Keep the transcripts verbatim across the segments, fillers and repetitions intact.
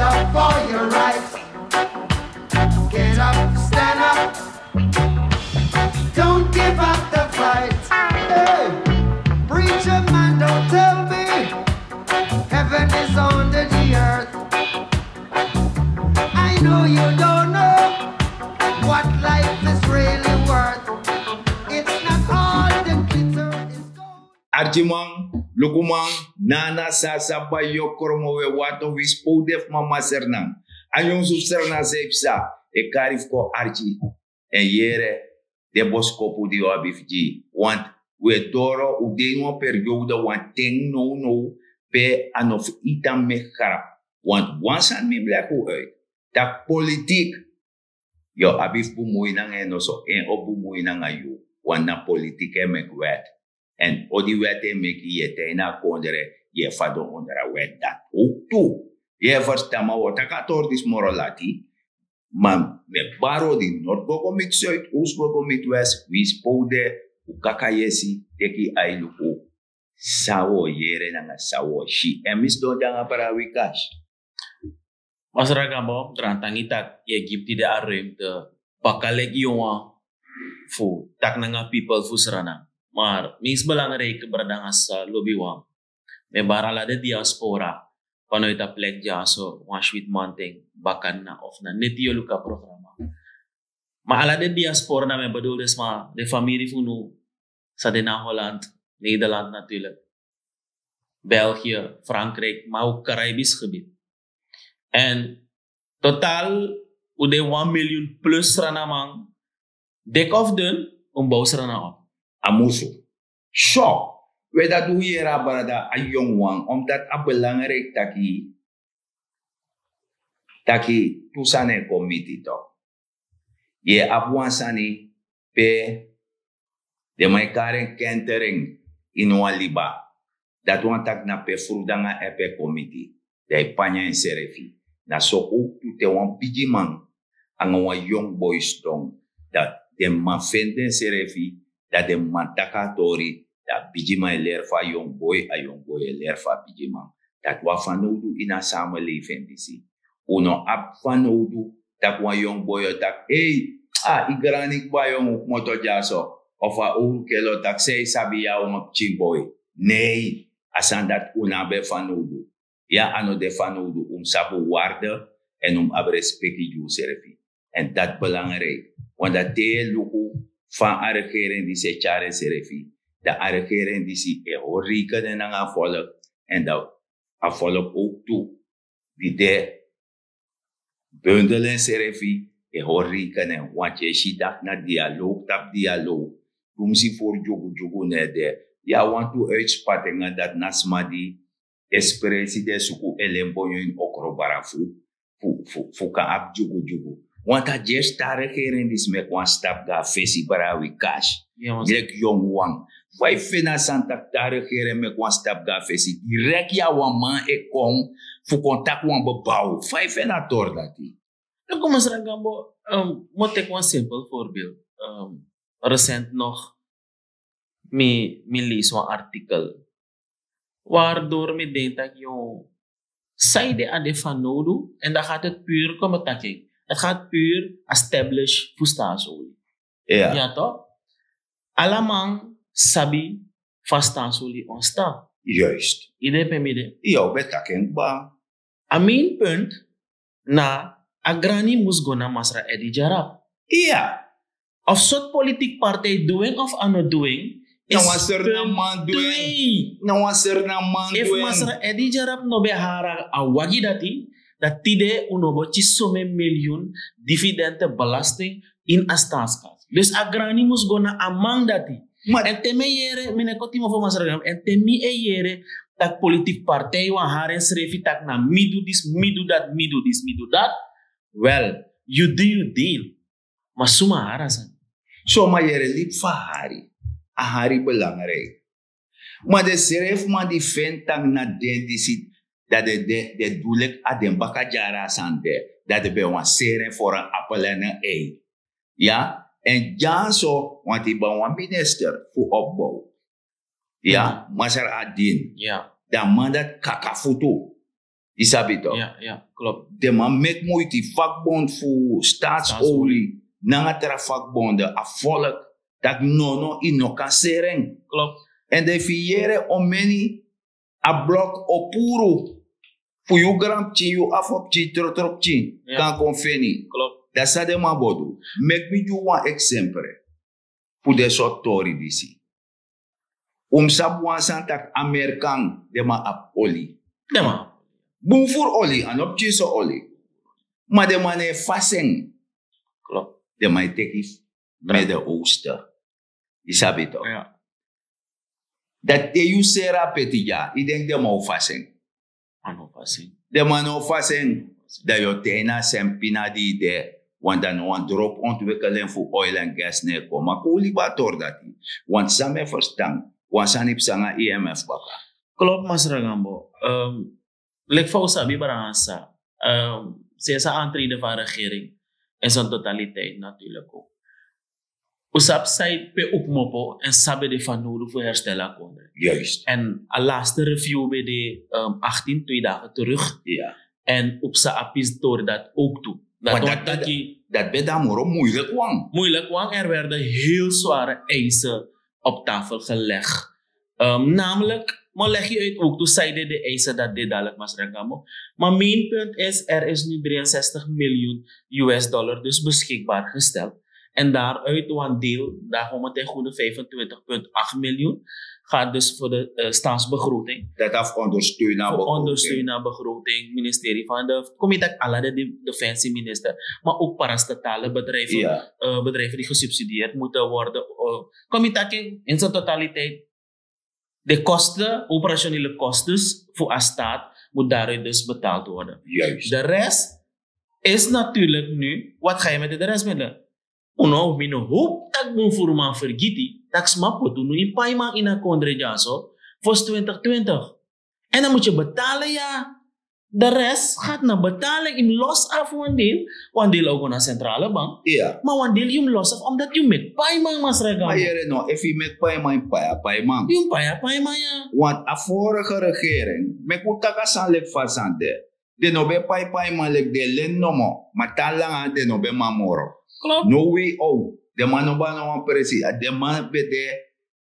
Up for your rights. Get up, stand up. Don't give up the fight. Hey, preacher man, don't tell me heaven is under the earth. I know you don't know what life is really worth. It's not all the glitter is gold. Arkiman, lukuman, nana sasa bayokromo we wato wi spowde fu mama sernan. A nyonsu fu sernan san e psa, e kari fu kon arki. En yere den boskopu di yu abi fu gi. Want wi e doro, un de ini wan periode, wan ten nownow pe a no fu iti a meki grap. Want wan sani mi mus leki un uit. Tak' politik, yu o abi fu bumui nanga en, noso en o bumui nanga yu. Want na politik e meki wet. En odi wet e meki, yu e tan ini a kondre, yu e fadon onder a wet dati. Ook tu, yu e ferstan, ma wi o taki a tori disi moro lati. Ma mi e bari odi, nort go go miti suid, oos go go miti west, winsi pe un de, un kaka yesi, teki ai luku san wi o yere nanga san wi o si. En mi sidon de nanga Brada Wikas. Masra Gambo, grantangi tak' yu e gi mi tide a ruimte, baka leki yu wani, fu taki nanga people fu Sranan. Maar meest belangrijke, brada nanga sisa lobiwan, mi e bari ala den diaspora vanuit a plek dyaso, wan switi manten, baka na of na neti yu e luku a programma. Ma ala den diaspora, dan mi e bedoel den sma, den famiri fu unu san de na Holland, Nederland natuurlijk, België, Frankrijk, ma ook Caribisch gebied. En totaal un de wan miljoen plus Srananman, dik of dun, un bow Sranan op. A musu. So, we dati un yere a brada, a yongu wan, omdat a belangrijk taki, taki tu sani e kon miti tok. Yu e abi wan sani pe den man e kari en kentering ini wan liba. Dati wani taki na pe fruit nanga app e kon miti, dan yu panya ensrefi. Na so ook tu te wan bigiman nanga wan yongu boi sidon, dan den man feni densrefi, dan den man taki a tori, dan a bigiman e leri fu a yongu boi, a yongu boi e leri fu a bigiman. Dati wi abi fanowdu ini a samenleving disi. Un no abi fanowdu taki wan yongu boi o taki: "Ei, a, yu grani kba yongu, komoto dyaso." Of a owru kele o taki: "San yu sabi, yu a wan pikin boi." Nei, a sani dati un no abi en fanowdu. Ya, a no de fanowdu. Un mus sabi un waarde en un mus abi respeki gi unsrefi. En dati belangrijk. Want dati te yu e luku fa a regering disi e tyari ensrefi, dan a regering disi e hori rekening nanga a volk. En dan a volk ook tu, di de bundel ensrefi, e hori rekening. Want yu e si dati na dialoog tapu dialoog. Tumsi furu dyugudyugu no e de. Ya, wantu uitspattingen, dati na sma di e spresi den suku, e len bonyo ini okrobara fu, fu, fu, fu kan abi dyugudyugu. Want a gersi te a regering disi meki wan stap go na fesi, Brada Wikas. Yes. Direct yongu wan. Fa yu feni a sani taki te a regering meki wan stap go na fesi, direct ya wan man e kon fu kon taki wan bebouw. Fa yu feni a tori dati? Luku, Masra Gambo, um, mi o teki wan simpel voorbeeld. Um, recent nog, mi, mi lees wan artikel waardoor mi denk taki, yo, san ede a de fanowdu, en dan gaat het puur, kon mi taki, het gaat puur establish fu Staatsolie. Ja. Ja, toch? Ala man sabi fa Staatsolie ontstaan. Juist. Yu de pe mi de? Ya, un ben taki en kba. A main punt na a grani mus go na Masra Edi Jarab. Ya. Of sortu politik partij du en of a no du en, na wan serna man du en. Na wan serna man du en. Efu Masra Edi Jarab no ben hari a wagi dati, dan tide un no bo kisi somen miljoen dividende, belasting ini a staatskas. Dus a grani mus go na a man dati. Ma en te mi e yere, mi no e koti mofo, Masra Gambo, en te mi e yere taki politik partij wani hari ensrefi taki na mi du disi, mi du dati, mi du disi, mi du dati. Wel, yu du yu deal. Ma suma hari a sani? So, ma yere, libi fu a hari. A hari belangrijk. Ma den srefi man di feni taki na den disi, dan den, den, den du leki a den baka dyari a sani de, dan den ben wani seri en voor een appel en een ei. Ya, en dyaso, want yu ben wan minister fu opbouw. Ya, Masra Adin. Ya. Dan a man dati kaka futu. Yu sabi toch? Ja, ja, klopt. Den man meki moiti, vakbond fu Staatsolie nanga tra vakbonden, a volk, taki nono, yu no kan seri en. Klopt. En dan efu yu yere omeni, a blok o puru fu yu granpikin, yu afo pikin, trotro pikin kan kon feni. Klopt. Dati san den man bo du. Meki mi gi wan eksempre fu den sortu tori disi. Un mus sabi wan sani, taki Amerikan, den man abi oli. Den man. Bun furu oli, a no pikinso oli. Ma den man no e fasi en. Klopt. Den man e teki Midden-Oosten. Yu sabi toch? Ja. Dati te yu seri a peti dya, yu denki den man o fasi en? A no fasi. Den man no o fasi en. Dan yu o taigi na a sen pina di yu de, want dan no wan dropu ontwikkeling fu oil en gas no e kon. Ma kon un libi a tori dati. Want san mi e ferstan, wan sani psa nanga I M F baka. Klopt, Masra Gambo. Ehm, leki fa un sabi, Brada Hansa, ehm, sinds a aantreden van regering in zijn totaliteit natuurlijk ook. Un sabi san pe un kmopo èn san ben de fanowdu fu herstel a kondre. Juist. En a laatste review ben de, ehm, achttien, twee dagen terug. Ja. En un psa a pisi tori dati ook tu. Maar Dati dat, wan dat, taki, dat ben dan moro moeilijk wan. Moeilijk, want er werden heel zware eisen op tafel gelegd. Ehm, namelijk, maar leg je uit ook, toen zeiden de eisen dat dit dadelijk, Masra Gambo. Maar mijn punt is, er is nu drieënzestig miljoen U S dollar dus beschikbaar gesteld. En daaruit, want deel, daar komen tegen goede vijfentwintig punt acht miljoen, gaat dus voor de eh, staatsbegroting. Dat heeft ondersteun aan Voor begroting. Ondersteun aan begroting, ministerie van de, kom je dat, alle de defensieminister, maar ook parastatale bedrijven, Ja. eh, bedrijven die gesubsidieerd moeten worden. Eh, kom je dat in, in zijn totaliteit? De kosten, operationele kosten voor a staat moet daaruit dus betaald worden. Juist. De rest is natuurlijk nu, wat ga je met de rest met de? Uno, mi no hoop dat bun furu man vergiti, dat sma put unu in paiman in a kondre dyaso, voor twintig twintig. En dan moet je betalen, ja. De rest gaat naar betalen, in los af wan deel, wan deel ook naar centrale bank. Ja. Maar wan deel je los af, omdat je met paiman, Masra Gambo. Maar hier no, if je met paiman, paya, paiman. Je paya, paiman, ja. Want a vorige regering, me kutaka san lek fasante. Den no ben pai paiman leki den len nomo, ma tan langa den no ben man moro. Klopt. No wi o, den man no ben no wan presi, den man ben de,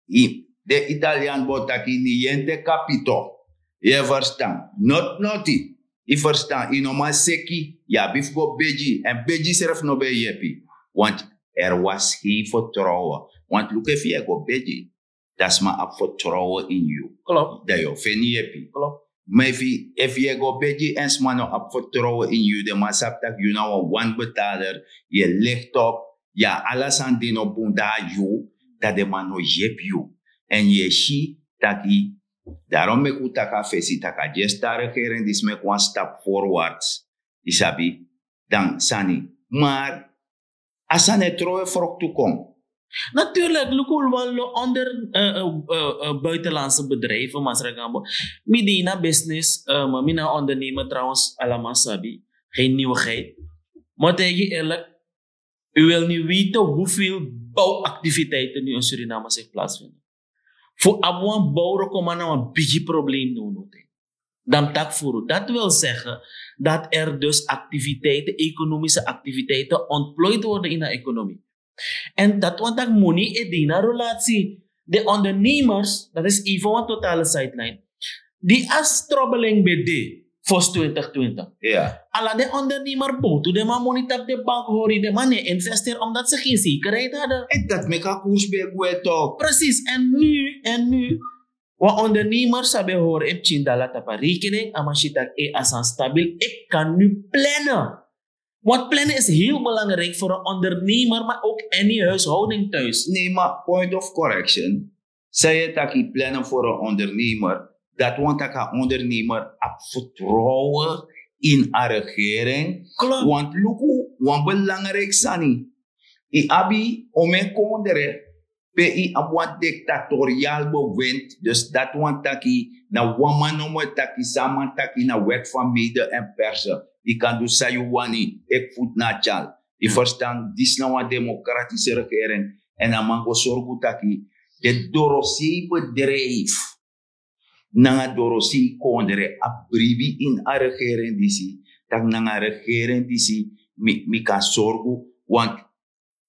i, den Italian bo taki niente capito. Yu e ferstan? Noti noti. Yu ferstan, yu no man seki, yu abi fu go begi, èn begi srefi no ben yepi. Want er was geen vertrouwen. Want luku, efu yu e go begi, dan sma abi vertrouwen in yu. Klopt. Dan yu o feni yepi. Klopt. Ma efu, efu yu e go begi èn sma no abi vertrouwen in yu, den man sabi taki yu na wan wanbetaler, yu e licht op, yu abi ala sani di no bun, dan yu, dan den man no yepi yu. Èn yu e si taki, daarom meki un taki a fesi, taki a dyesi regering disi meki wan stap voorwaarts. Yu sabi, dan sani. Maar a sani e tron e froktu kon. Natuurlijk, luku, wan lo onder eh, eh, eh, eh, buitenlandse bedrijven, Masra Gambo. Mi de na business, eh, maar mi na ondernemer trouwens, allemaal sabi. Geen nieuwigheid. Maar tegen je eerlijk, u wil niet weten hoeveel bouwactiviteiten nu in Suriname zich plaatsvinden. Voor abi wan bouw, dan kom na wan bigi probleem no no. Dan tak furu. Dat wil zeggen dat er dus activiteiten, economische activiteiten ontplooid worden in de economie. En dat want dat money e de na relatie. De ondernemers, dat is even een totale sideline. Die as trobbeling bij de voor twintig twintig. Ja. Ala de ondernemer boto, de man money tap de bank hori, de man e investeer omdat ze geen zekerheid hadden. En dat meki a koers ben gwe toch. Precies, en nu, en nu, wan ondernemer sabi hori en pikin dala tapa rekening, a man si taki e a sani stabiel, ik kan nu plannen. Want plannen is heel belangrijk voor een ondernemer, maar ook any huishouding thuis. Nee, maar point of correction. San yu e taki, plannen voor een ondernemer. Dat want taki a ondernemer abi vertrouwen in a regering. Klopt. Want luku, wan belangrijk sani. Yu abi omeni kondre pe yu abi wan dictatoriaal bewind. Dus dat want taki na wan man no mu e taki, san a man taki na wet van mede en persen. Yu kan du san yu wani, ik voet na tyal. Yu ferstan, disi na wan democratische regering. En a man go sorgu taki de dorosei bedrijf nanga dorosei kondre a bribi ini a regering disi, tak' nanga a regering disi mi mi kan sorgu. Want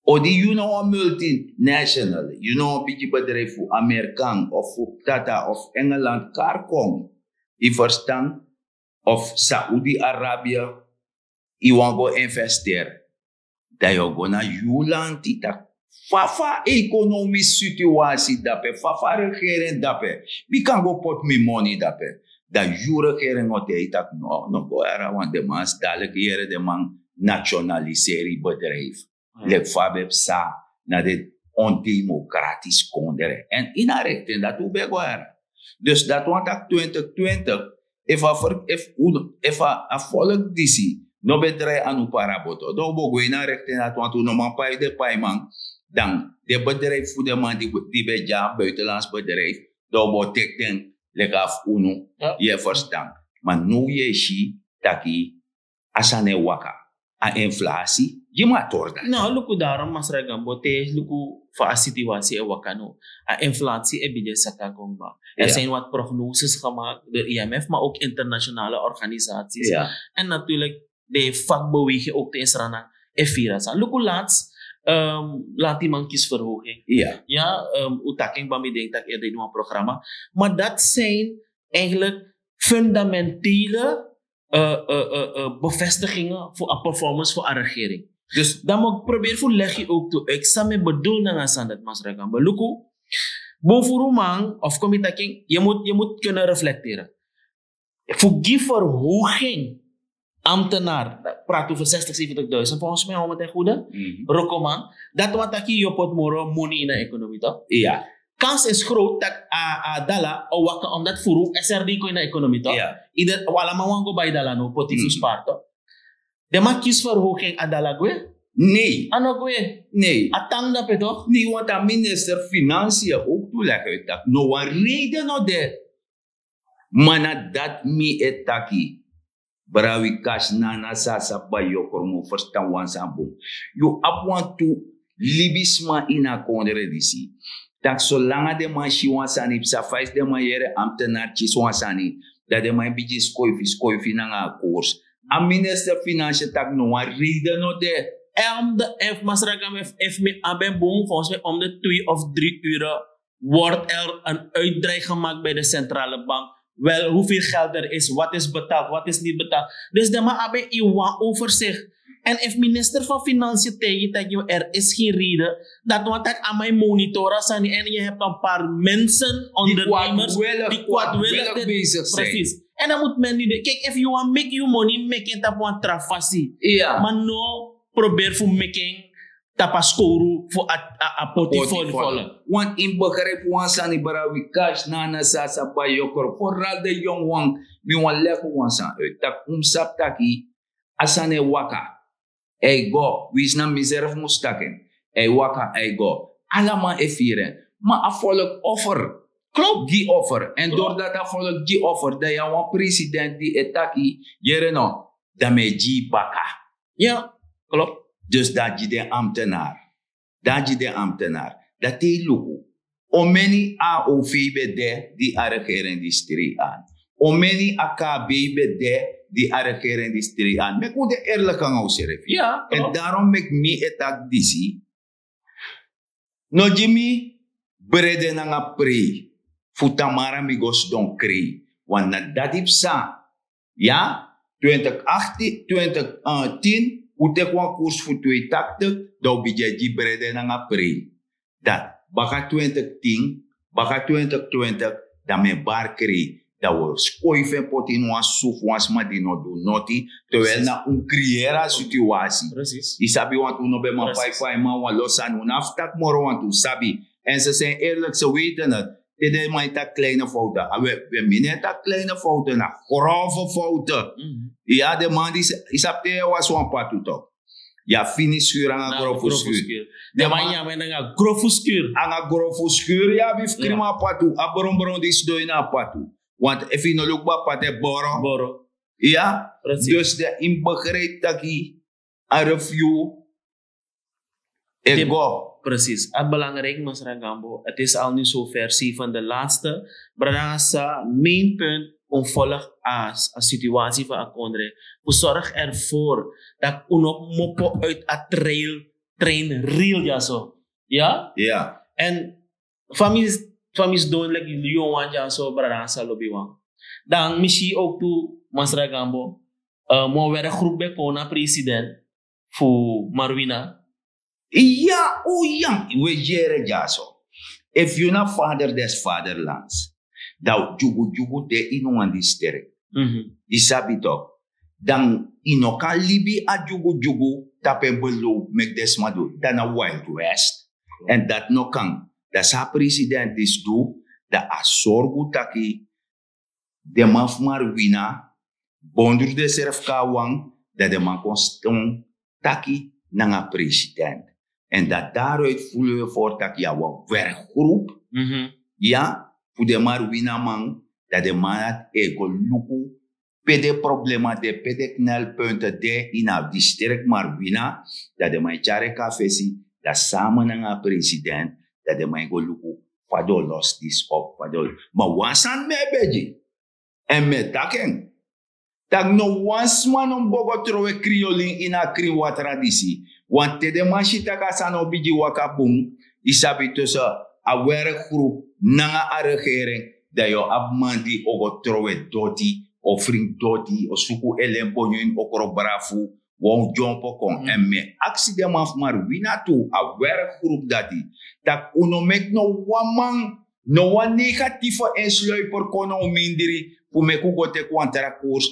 odi yu na wan multinational, yu na wan bigi bedrijf fu Amerikan of fu Tata of Engeland kari kon, yu ferstan, of Saudi Arabia, yu wani go investeri, dan yu o go na yu lanti taki fa fa a ekonomis situasi dape, fa fa a regering dape, mi kan go poti mi moni dape. Dan yu regering o taigi taki no, no go yara, want den man si dadilik yere den man nationaliseri bedrijf leki fa a ben psa na den ondemokratisi kondre. Èn ini a rikten dati un ben go yara. Dus dati wani taki twintig twintig, efu a ver efu un efu a volk disi no ben drai anu paraboto, dan un bo go ini a rikten dati wantu un no man pai den paiman. Dan den bedrijf fu den man di ben de a buitenlands bedrijf, dan un bo teki den leki a fu unu. Yu e ferstan? Ma now yu e si taki a sani e waka. A inflasi gi mi a tori dati. No, luku, darom masra gambo te luku fa a situasi e waka no. A inflasi e bigin saka gongba. Er zijn wat prognoses gemaakt door I M F, maar ook internationale organisaties. En natuurlijk de vakbeweging ook te insrana e fira sa. Luku, laatst um, lantiman kiesverhoging. Ja, um, u taking ba mi denk dat eerder in een programma. Maar dat zijn eigenlijk fundamentele uh, uh, uh, uh, bevestigingen voor a performance voor a regering. Dus dan moet ik proberen voor leggen ook toe. Ik sta met bedoel nanga san dat masra kan beluku. Bovuru man of kom je taking, je moet, je moet kunnen reflecteren. Voor die verhoging ambtenaar, praat over zestig, zeventigduizend volgens mij, om het echt goede. Rokoman, dat wat taki je pot moro money in de economie toch? Ja. Kans is groot dat a, a dala o waka omdat furu S R D kon in de economie toch? Ja. Ieder, we allemaal wan go bij dala no, poti fu spar toch? De man kies verhoging a dala gwe? Nee. A no gwe? Nee. A tang dape toch? Nee, want a minister financiën ook toeleg uit dat no wan reden no de. Ma na dati mi e taki. Brawi kasi na na sasa bai yokro mu ferstan wan sani bun. Yu abi wantu libisma ini a kondre disi, tak' solanga den man si wan sani psa, fa esi den man yere ambtenar kisi wan sani, dan den man e bigin skoifi skoifi nanga a koers. A minister finansi taki no wan reide no de. Èn de efu masra gama efu mi abi en bun volgens mi om de twee of drie ure wordt er een uitdraai gemaakt bij de centrale bank. Wel, hoeveel geld er is, wat is betaald, wat is niet betaald. Dus de man hebben in wan overzicht. En if minister van Financiën tegen dat je er is geen reden, dat want dat aan mijn monitora sani en je hebt een paar mensen, ondernemers die kwaadwillig bezig zijn. Precies. En dan moet men niet, kijk, if you want make you money, make it op one trafasi. Maar no probeer voor making tapu a skowru fu a a a poti foli foli. Want yu mus begrijpi wan sani, bra, wi kasi na a na so a sa bai yokro, foral den yongu wan. Mi wani legi wan sani uit tak' un mus sabi taki a sani e waka, a e go, winsi na mi srefi mus taki en, a e waka, a e go. Ala man e firi en. Ma a folk offer, klop, gi offer, èn dori dati a folk gi offer, dan yu na wan president di e taki, yere no, dan mi e gi yu baka. Ya, klopt. Dus dan gi den ambtenaar. Dan gi den ambtenaar. Dan te yu luku, omeni a O V ben de di a regering disi trei an? Omeni a K B ben de di a regering disi trei an? Meki un de eerlijk nanga unsrefi. Èn darom meki mi e taki disi. No gi mi brede nanga prei fu tamara mi go sidon krei. Want na dati psa. Ya, twintig achttien, twintig tien, un teki wan koers fu twee tachtig, dan un bigin e gi brede nanga prei. Dan baka twintig tien, baka twintig twintig, dan mi e bari krei. Dan un o skoifi en poti ini wan su fu wan sma di no du noti, terwijl na un kriyeri a situasi. Yu sabi wantu un no ben man pai pai man wan lo sani, un no abi fu taki moro wantu un sabi. Èn ze zijn eerlijk, ze weten het. Te den man e taki kleine fouten, a we we mi no e taki kleine fouten, na grove fouten. Ya, den man di, yu sabi te yu e wasi wan patu tok, yu abi fini skuru nanga grove skuru. Den man nyan en nanga grove skuru. Nanga grove skuru yu abi fu krimi a patu, a bronbron di sidon ini a patu. Want efu yu no luku bun, a patu e boro. Ya. Dus den yu mus begrijpi taki a review e go. Precies. Het belangrijk, Masra Gambo, het is al nu zover, zevende laatste. Brada, sa main punt, un volg a, a situatie van a kondre. Un zorg ervoor dat un no mopo uit a trail, train real, ja zo. Ja? Ja. En families, families doen like Lyon, want ja zo, brada, sa lobi wan. Dan misschien ook toe, Masra Gambo, eh, mo werkgroep bij Kona president voor Marwina. Ya, o ya, we yere dyaso. Efu yu na vader des vaderlands, dan dyugudyugu de ini wan distrik. Mhm. Yu sabi tok. Dan yu no kan libi a dyugudyugu tapu en below meki den sma du. Dan na Wild West. Klopt. En dati no kan. Dan san a president disi du, dan a sorgu taki den man fu Marwina bondru densrefi kon na wan, dan den man kon ston taki nanga president. En dat daaruit voelen we voor taki ya wan werkgroep. Mhm. Ya, fu den Marwina man, dan den man dati e go luku pe den problema de, pe den knelpunten de ini a distrik Marwina, dan den man e tyari en kon na fesi, dan samen nanga president, dan den man e go luku fa den o los disi op, fa den o. Ma wan sani mi e begi, èn mi e taki en, tak' no wan sma no mus go go trowe kriolin ini a krin watra disi. Want te den man si tak' a sani no bigin waka bun, yu sabi, tussen a werkgroep nanga a regering, dan yu o abi man di o go trowe doti, o fringi doti, o suku elen bonyo ini okro brafu, wan dyompo kon. Mm. Èn mi e aksi den man fu Marwina tu, a werkgroep dati, tak' un no meki no wan man, no wan negatieve insluiper kon na un mindri fu meki un go teki wan tra koers.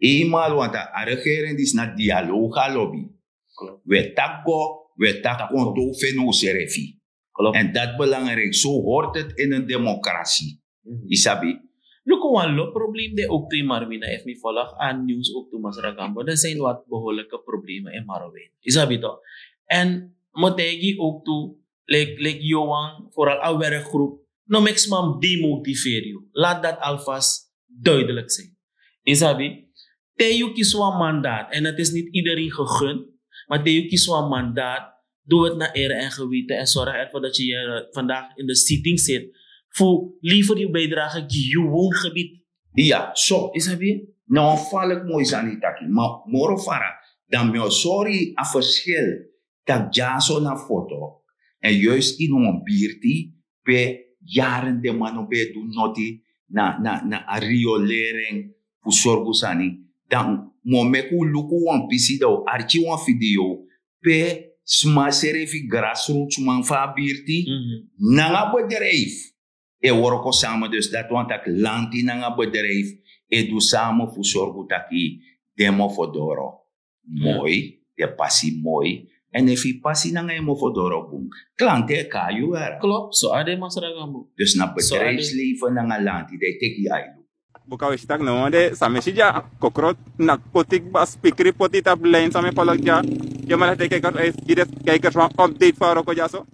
Eenmaal, want a regering disi na dialoog a lobi. Klopt. We taki go, we taki kon, to feni unsrefi. Klopt. En dat belangrijk, zo hoort het in een democratie. Mhm. Yu sabi. Luku wan lo probleem de ook tu in Marwina, efu mi volg a nieuws ook tu, Masra Gambo, er zijn wat behoorlijke problemen in Marwina. Yu sabi toch? En mi o taigi ook tu, like, like Johan, vooral a werkgroep, no meki sma demotiveren yu. Laat dat alvast duidelijk zijn. Yu sabi, te yu kisi wan mandaat, en het is niet iedereen gegund, maar te yu kisi wan mandaat, doe het na eer en geweten en zorg ervoor dat je hier, eh, vandaag in de zitting zit. Fu lever yu bijdrage gi yu woongebied. Ya, so. Yu sabi? Na wan faliki moi sani yu taki. Ma moro fara, dan mi o sori a verschil. Tak' dyaso na foto. En juist ini wan birti pe yaren den man no ben e du noti na, na, na a riolering fu sorgu sani. Dan mi o meki un luku wan pisi, dan un arki wan video pe sma srefi, grassrootsman fu a birti, mhm, nanga bedrijf e wroko samen. Dus dati wani taki lanti nanga bedrijf e du samen fu sorgu taki den mofo doro moi, den pasi moi. En efu yu pasi nanga yu mofo doro bun, klanti e kon na yu, wara. Klopt, so a de, Masra Gambo. Dus na bedrijfsleven nanga lanti, dan yu teki yu ai luku. Buka, wi si tak' no wan de, san mi si dya, kokrot, na poti kba, spikri poti tapu lijn, san mi e folok dya. Yu man e teki kijkers, yu e gi den kijkers wan update fu a wroko dyaso.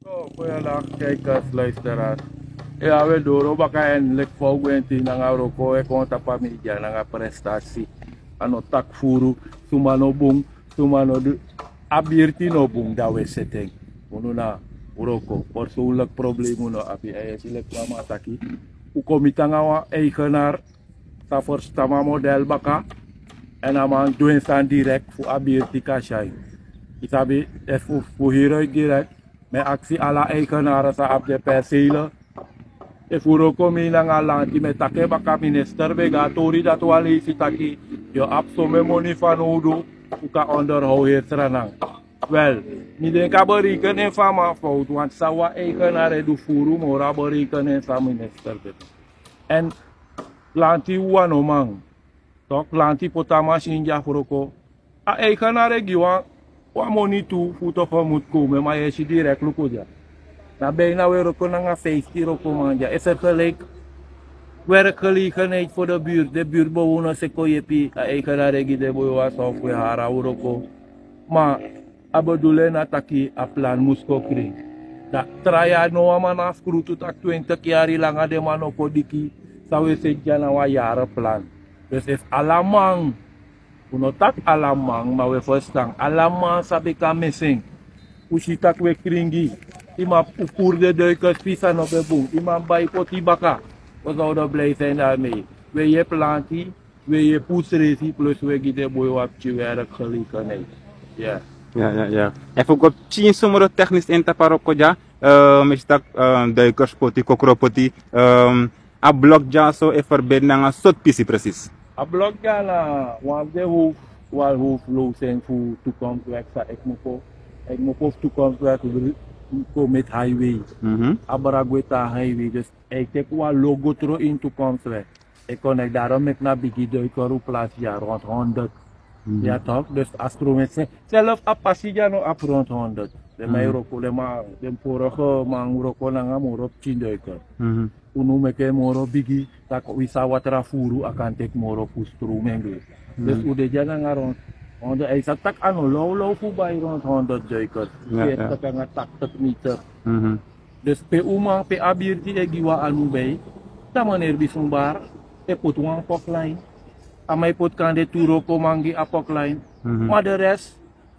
So, goeiedag, kijkers, luisteraars. Ya, wi e doro baka, en leki fa un gwenti nanga wroko, e kon tapu a media nanga prestasi. A no taki furu, suma no bun, suma no du. A birti no bun, dan wi e seti en. Unu na wroko, persoonlijk probleem unu abi. A yesi leki fa a man taki, un kon miti nanga wan eigenaar san ferstan a model baka, en a man du en sani direct fu a birti kan shine. Yu sabi, efu fu hiri uit direct, mi e aksi ala eigenaren san abi den percelen. Efu wroko mi nanga lanti, mi e taki en baka, minister ben go na tori dati wan leisi taki yu o abi someni moni fanowdu fu kan onderhoud heri Sranan. Wel, mi denki a bereken en fu a man fowtu, want san wan eigenaar e du furu moro a bereken en san minister ben du. En lanti wanoman, toch, lanti poti a masin dya fu wroko. A eigenaar e gi wan, wan moni tu fu tegemoetkomen, ma yu e si direct luku dya. Na bijna wi e wroko nanga vijftien wrokoman dya. Is er gelijk werkgelegenheid voor de buurt? De buurtbewoners e kon yepi, a eigenaar e gi den boi wan sani fu e hari a wroko. Ma a bedoeling na taki a plan mus kon krin. Dan tra yari no wan man no abi skrutu taki twintig yari langa den man no kon diki, san wi e seti dya na wan yari plan. Dus efu ala man, un no taki ala man, ma wi e ferstan, ala man sabi kan missing. Un si taki un e kringi. Yu man, un puru den duikers, pisa no ben bun. Yu man bai poti baka. We zouden blij zijn daarmee. We yepi lanti, we yepi un srefi, plus we gi den boi wan pikin werkgelegenheid. Ya. Ya, ya, ya. Èn fu go pikin sumro technisch ini tapu a wroko dya, eh, mi si taki, eh, duikers poti, kokro poti, eh, a blok dya so e verbind nanga sortu pisi precies? A blok dya na wan fu den hoofd, wan hoofdlozing fu toekomstwerk san Ekmoko. Ekmoko fu toekomstwerk, wi kon meti highway. Mhm. A bra gwe tan highway. Dus a e teki wan logo tron ini toekomstwerk. E connect, daarom meki na bigi duiker un plaats dya rond honderd. Mhm. Ya toch? Dus a stroom e se-, zelf a pasi dya no abi rond honderd. Den man e wroko, den man, den vorige man wroko nanga moro pikin duiker. Mhm. Unu meki en moro bigi, taki wi sa watra furu, a kan teki moro fu stroom en gwe. Dus un de dya nanga rond honderd, a e sa taki a no lawlaw fu bai rond honderd duikers. Ya, ya. Veertig nanga tachtig meter. Mhm. Dus pe un man, pe a birti e gi wan anu bij, dan meneer Bisumbar e poti wan pokline. A man e poti kande tu wrokoman gi a pokline. Mhm. Ma de rest,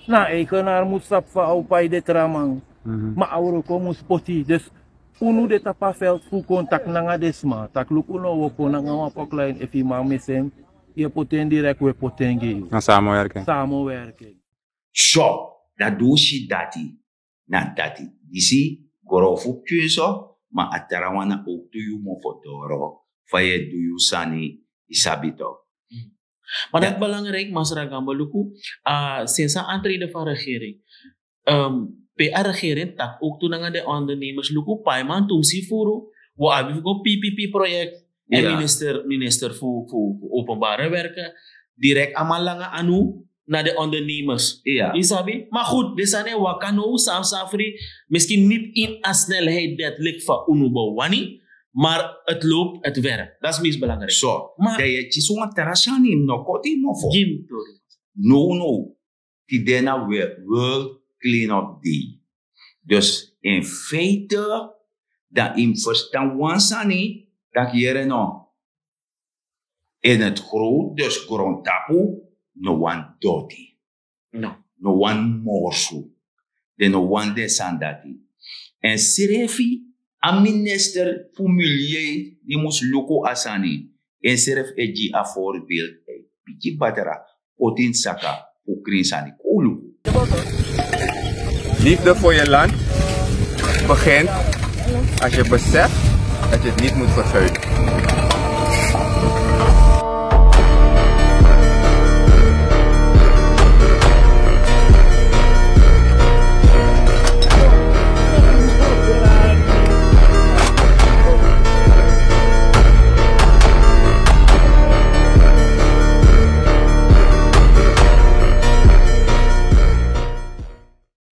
na eigenaar mus sabi fa a o pai den tra man. Mhm. Ma a wroko mus poti. Dus unu de tapu a veld fu contact nanga den sma. Taki luku, un no o kon nanga wan pokline, efu yu man misi en, yu e poti en direct, un e poti en gi yu. Na samenwerking. Samenwerking. So, dan di un si dati, na dati. Disi, grofu pikin so, ma a trawan na owktu yu mofo doro, fa yu e du yu sani, yu sabi tok. Mm. Ma dati belangrijk, Masra Gambo, luku, a, sinds a aantreden van regering, ehm, pe a regering taki owktu nanga den ondernemers, luku, paiman tumsi furu, wi abi fu go P P P project, en, ya, minister, minister fu, fu, fu openbare werken, direct a man langa anu na den ondernemers. Ya. Yu sabi? Ma goed, den sani e waka now, safsafri, misschien niet in a snelheid dat lik fa unu ben wani, maar het loopt, het werkt. Dat is meest belangrijk. So, ma dan yu e kisi wan tra sani, mi no koti yu mofo. Gi mi tori. No, no. Tide na we-, World Clean-up Day. Dus in feite, dan yu mus ferstan wan sani, taki yere no. In het groot, dus grondtapu, no wan doti. No. No wan morsu. Den no wan den sani dati. En srefi, a minister fu milieu, di mus luku a sani, ensrefi e gi a voorbeeld, e piki batra, poti ini saka, fu krin sani, kon luku. Liefde voor je land begint als je beseft dat je het niet moet vervuilen.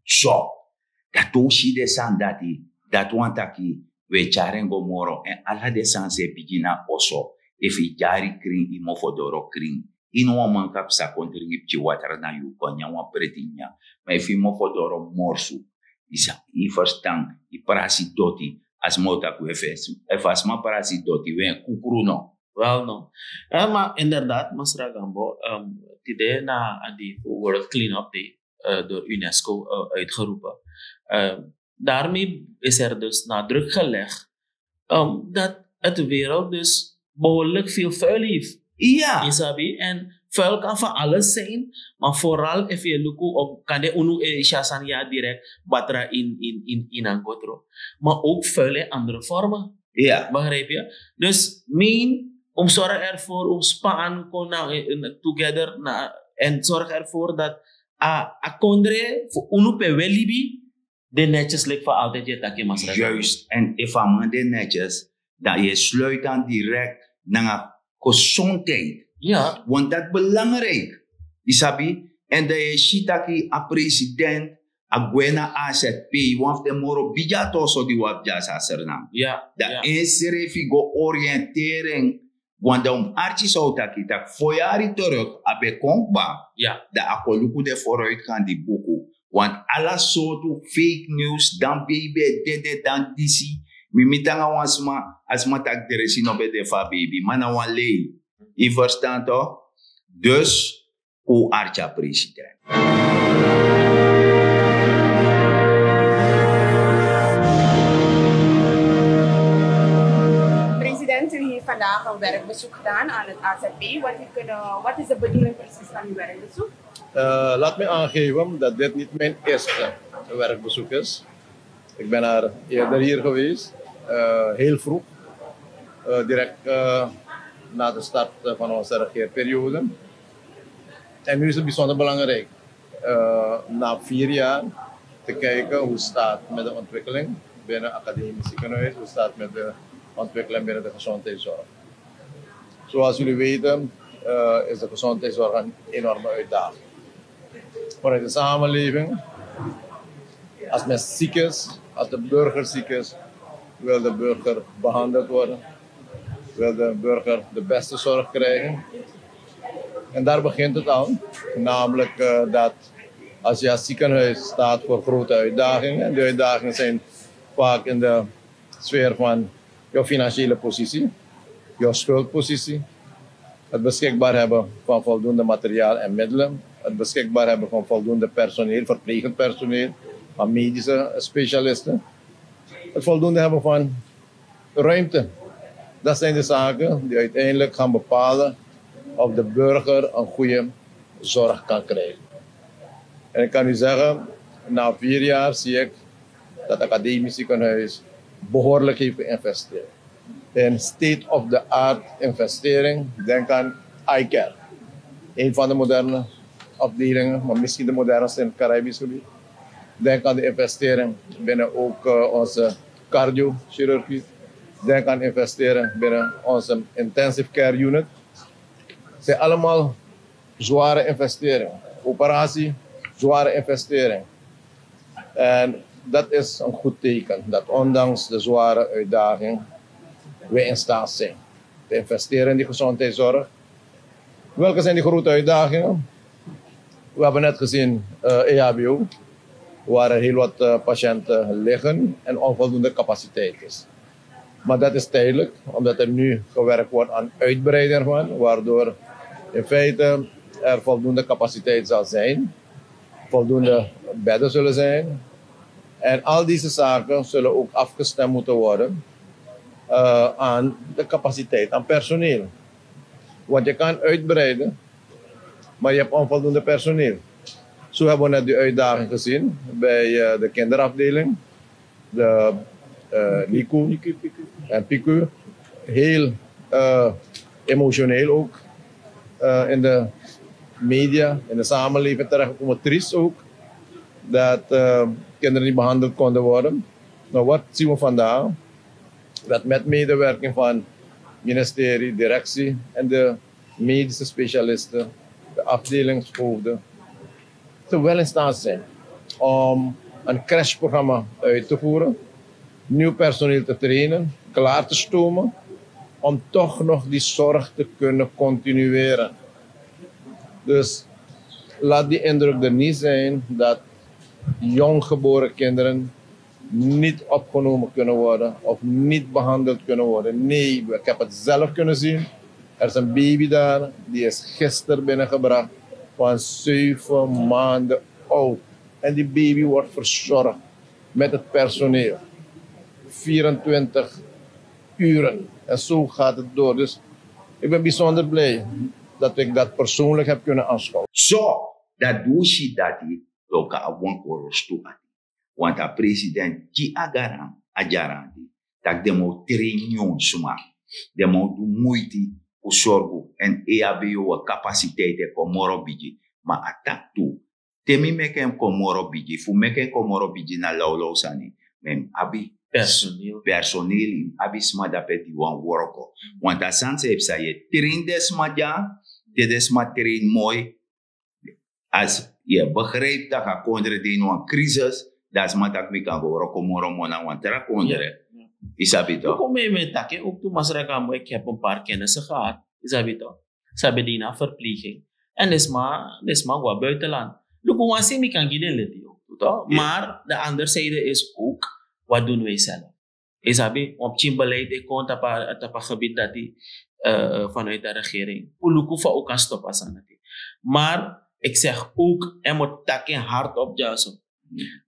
So, dati un si den sani dati, dati wani taki, wi e tyari en go moro, en ala den sani san e bigin na oso, efu yu dyari krin, yu mofo doro krin, yu no wan man kan psa kon dringi pikin watra na yu, kon nyan wan preti nyan. Ma efu yu mofo doro morsu, yu sa, yu ferstan, yu prasi doti, a sma o taki wi e fesi, efu a sma prasi doti, wi e kukru no. Wel no. Eh, ma inderdaad, Masra Gambo, ehm, tide na a dei fu World Clean-up Day, eh, door UNESCO, eh, uitgeroepen. Ehm, daarmee is er dus nadruk gelegd, ehm, dat het wereld dus behoorlijk veel vuil heeft. Ja. Yu sabi, en vuil kan van alles zijn, maar vooral efu yu luku, of kan de unu e si a sani ya direct, batra in, in, in, in a gotro. Maar ook vuil in andere vormen. Ja. Begrijp je? Dus mijn, om zorg ervoor, om span kon na, eh, together na, en zorg ervoor dat a, a kondre fu unu pe wi e libi, de netjes lik fa altijd yu e taki, Masra. Juist, en efu a man de netjes, dan yu e sluit aan direct nanga gezondheid. Ja. Want dat belangrijk, yu sabi, en dan yu e si taki a president, a gwe na A Z P, wan fu den moro bigi ati oso di wi abi dya na Sranan. Ja, dan ensrefi go oriëntering, want dan un mus arki san un taki, taki fo yari terug, a ben kon kba. Ja. Dan a kon luku den vooruitgang di buku. Want ala sortu fake news, dan baby e dede, dan disi. Mi miti nanga wan sma, a sma taki dresi no ben de fu a baby. Ma na wan lei. Yu ferstan toch? Dus, un arki a president. vandaag een werkbezoek gedaan aan het A Z P. Wat, heeft kunnen, wat is de bedoeling precies van uw werkbezoek? Eh, laat mij aangeven dat dit niet mijn eerste werkbezoek is. Ik ben al eerder hier geweest, eh, heel vroeg, eh, direct eh, na de start eh, van onze regeerperiode. En nu is het bijzonder belangrijk, eh, na vier jaar te kijken hoe het staat met de ontwikkeling binnen academisch ziekenhuis, hoe het staat met de ontwikkeling binnen de gezondheidszorg. Zoals jullie weten, eh, is de gezondheidszorg een enorme uitdaging. Vanuit de samenleving, als men ziek is, als de burger ziek is, wil de burger behandeld worden, wil de burger de beste zorg krijgen. En daar begint het al, namelijk eh, dat als je als ziekenhuis staat voor grote uitdagingen, en die uitdagingen zijn vaak in de sfeer van jouw financiële positie, jouw schuldpositie, het beschikbaar hebben van voldoende materiaal en middelen, het beschikbaar hebben van voldoende personeel, verplegend personeel, van medische specialisten, het voldoende hebben van ruimte. Dat zijn de zaken die uiteindelijk gaan bepalen of de burger een goede zorg kan krijgen. En ik kan u zeggen, na vier jaar zie ik dat academisch ziekenhuis behoorlijk heeft geïnvesteerd in state-of-the-art investering. Denk aan eye care, een van de moderne afdelingen, maar misschien de modernste in het Caribisch gebied. Denk aan de investering binnen ook eh, onze cardiochirurgie. Denk aan investering binnen onze intensive care unit. Het zijn allemaal zware investering. Operatie, zware investering. En dat is een goed teken dat ondanks de zware uitdaging wij in staat zijn te investeren in die gezondheidszorg. Welke zijn die grote uitdagingen? We hebben net gezien eh, E H B O, waar er heel wat eh, patiënten liggen en onvoldoende capaciteit is. Maar dat is tijdelijk, omdat er nu gewerkt wordt aan uitbreiding ervan, waardoor in feite er voldoende capaciteit zal zijn, voldoende bedden zullen zijn. En al deze zaken zullen ook afgestemd moeten worden eh, aan de capaciteit, aan personeel. Want je kan uitbreiden, maar je hebt onvoldoende personeel. Zo hebben we net die uitdaging gezien bij eh, de kinderafdeling, de eh, Liku en Piku. Heel eh, emotioneel ook eh, in de media, in de samenleving terechtgekomen. Triest ook dat eh, kinderen niet behandeld konden worden. Maar wat zien we vandaag? Dat met medewerking van ministerie, directie en de medische specialisten, de afdelingshoofden, ze wel in staat zijn om een crashprogramma uit te voeren, nieuw personeel te trainen, klaar te stomen, om toch nog die zorg te kunnen continueren. Dus laat die indruk er niet zijn dat jong geboren kinderen niet opgenomen kunnen worden of niet behandeld kunnen worden. Nee, ik heb het zelf kunnen zien. Er is een baby daar, die is gisteren binnengebracht, van zeven maanden oud. En die baby wordt verzorgd met het personeel. Vierentwintig uren. En zo gaat het door. Dus ik ben bijzonder blij dat ik dat persoonlijk heb kunnen aanschouwen. So, dat doe si dati, loka a wan korostu ati. Want a president gi a garan, a garanti, tak' den man o train nyun sma. Den man o du muiti fu sorgu, èn E H B O wan kapasiteit e kon moro bigi. Ma a taki tu, te mi meki en kon moro bigi, fu meki en kon moro bigi na lawlaw sani. Ma yu mus abi personeel, yu mus abi sma dape di wani wroko. Want a sani san yu e psa, yu e train den sma dya, te den sma train moi, als yu e begrijp tak' a kondre de ini wan crisis, dan a sma taki mi kan go wroko moro mo na wan tra kondre. Yu sabi tok? Luku mi, mi e taki en ook tu, Masra Gambo, ik heb een paar kennissen gehad. Yu sabi tok? Sabi de ini a verpleging. En den sma, den sma go a buitenland. Luku, wan si mi kan gi den leti ook tu, tok? Maar de andere zijde is ook, wat doen wij zelf? Yu sabi, wan pikin beleid e kon tapu a, tapu a gebied dati, eh, vanuit de regering. Fu luku fa un kan stop a sani dati. Maar ik zeg ook, en mi o taki en hardop dyaso.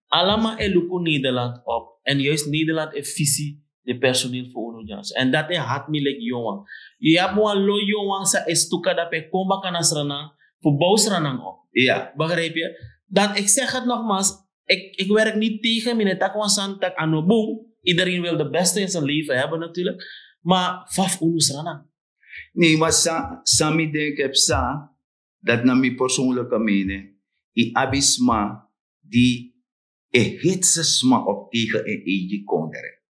Allemaal e luku Nederland op. En juist Nederland e fisi de personeel fu unu dyaso. En dat e hati mi leki Johan. Yu abi wan lo Johan san e stuka dape kon baka na Sranan fu bow Sranan op. Ja, Begrijp je? Dan ik zeg het nogmaals, ik, ik werk niet tegen mi ne taki wan sani taki a no bun. Iedereen wil de beste in zijn leven hebben natuurlijk. Maar faf unu Sranan. Nee, maar sa, sa mi denk heb sa, dat na mi persoonlijke mening. I abi sma di e hitse sma op tegen en eigi kondre.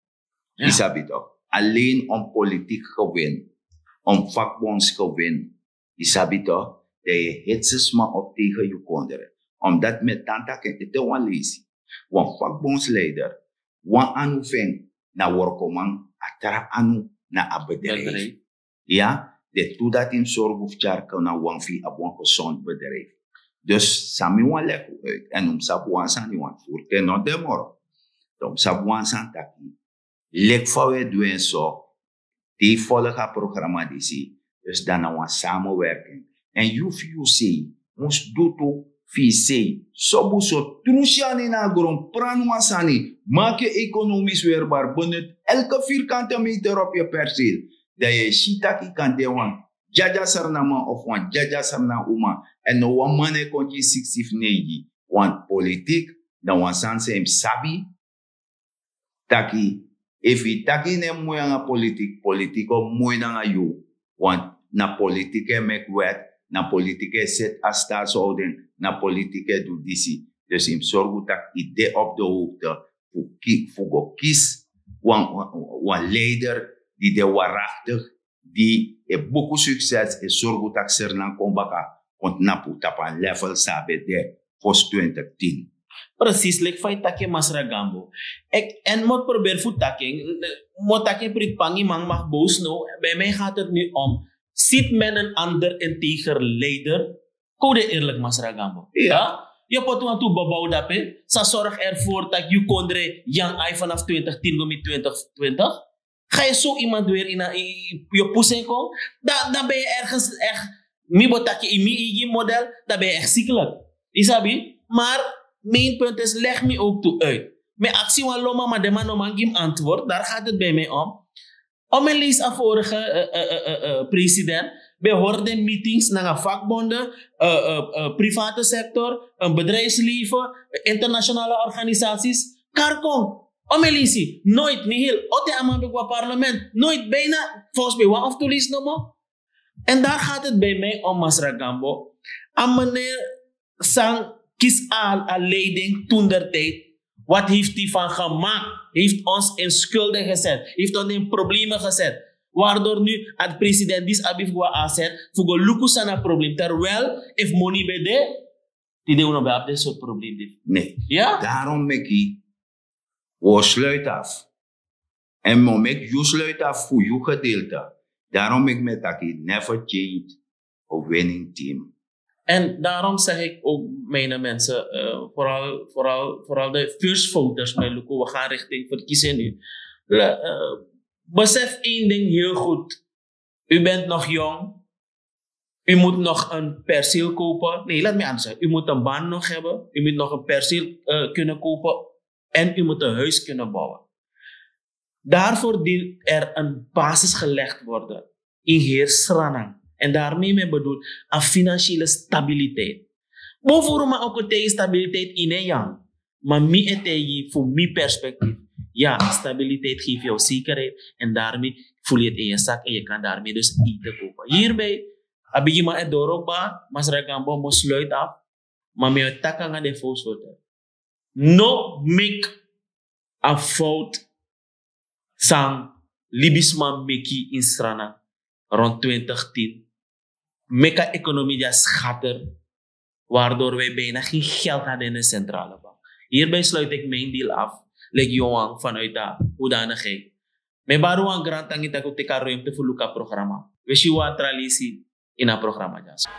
Ja. I sabi toch? Alleen om politiek gewin, om vakbondsgewin. I sabi toch? Dat je hitse sma op tegen je kondre. Omdat met tanta ken ete wan leisi. Wan vakbondsleider, wan anu fen na workoman, a tra anu na a bedrijf. Bedrijf. Ja, de tu dati mus sorgu fu tyari kon na wan fi abi wan gezond bedrijf. Dus san mi wani leki uit en un mus sabi wan sani, want voer ken no de moro. Dan un mus sabi wan sani taki leki fa un e du en so, te yu folg a programma disi, dus dan na wan samenwerking. En yu fu yu sei mus du tu fu yu sei. Sobu so, tru syani na gron, pran wan sani, maak yu economisch weerbaar, benut elke vierkante meter op yu perceel. Dan yu e si taki yu kan de wan dyaden Sranan man of wan dyaden Sranan uma. En no wan man e kon gi yu siksi fu neigi. Want politiek na wan sani san yu mus sabi taki, efu yu taki yu no e moi nanga politik, politik o moi nanga yu. Want na politik e meki wet, na politik e seti a statshouding, na politik e du disi. Dus yu mus sorgu taki yu de op de hoogte fu, ki, fu go kisi wan, wan, wan leider di de waraktik, di e buku sukses, e sorgu taki Sranan kon baka kon tnapu tapu a level san a ben de fosi twintig tin. Precies, leki fa yu taki en, Masra Gambo. Èn mi o proberi fu taki en, mi o taki en, prikpangi man mag boos no, bij mij gaat het nu om, ziet men een ander integer leider? Kon wi de eerlijk, Masra Gambo? Ja. Yu poti wantu bobow dape, san sorg ervoor dat yu kondre yang ai vanaf twintig tin go mi twintig twintig. Ga je zo iemand weer in, yu pusi en kon? Dan, dan ben je ergens echt, mi bo taki in mi eigi model, dan ben je echt ziekelijk. Yu sabi? Maar mijn punt is, leg mi ook toe uit. Mi aksi wan lo man, ma den man no man gi mi antwoord, daar gaat het bij mij om. Om en lees a vorige, eh, eh, eh, eh, eh, president, ben hori den meetings nanga vakbonden, eh, eh, eh, private sector, een bedrijfsleven, internationale organisaties. Kari kon. Om en leisi, nooit, niet heel. Ote a man ben go na parlement, nooit, bijna, volgens mij wan of twee leisi no more. En daar gaat het bij mij om, Masra Gambo. A meneer san kisi a, a leiding toen der tijd. Wat heeft hij van gemaakt? Heeft ons in schulden gezet. Heeft ons in problemen gezet. Waardoor nu a president disi abi fu go na A Z fu go luku san na probleem. Terwijl efu moni ben de, tide un no ben abi den sortu probleem disi. Nee. Ja? Daarom meki wi o sluit af. En mi o meki yu sluit af fu yu gedeelte. Daarom meki mi e taki never change a winning team. En daarom zeg ik ook, mijn mensen, eh, vooral, vooral, vooral de first voters, mijn luku, we gaan richting verkiezingen nu. Le- eh, besef één ding heel goed. U bent nog jong. U moet nog een perceel kopen. Nee, laat mij anders zeggen. U moet een baan nog hebben. U moet nog een perceel, eh, kunnen kopen. En u moet een huis kunnen bouwen. Daarvoor dient er een basis gelegd worden in heel Sranan. En daarmee men bedoelt aan financiële stabiliteit. Bijvoorbeeld, maar ook tegen stabiliteit in een jaar. Maar mi e taigi fu mi perspectief. Ja, stabiliteit geeft jou zekerheid. En daarmee voel je het in je zak en je kan daarmee dus eten kopen. Hierbij, a bigi man e doro kba, Masra Gambo, mi o sluit af. Maar mi o taki nanga den voorzitter. No meki a fout san libisma meki in Sranan rond twintig tien. Meki a economie dya schatter, waardoor wij bijna geen geld hadden in de centrale bank. Hierbij sluit ik mijn deel af, leki Johan, vanuit de hoedanigheid. Mi e bari wan grantangi taki un teki a ruimte fu luku a programma. Wi si wan tra leisi ini a programma dyaso.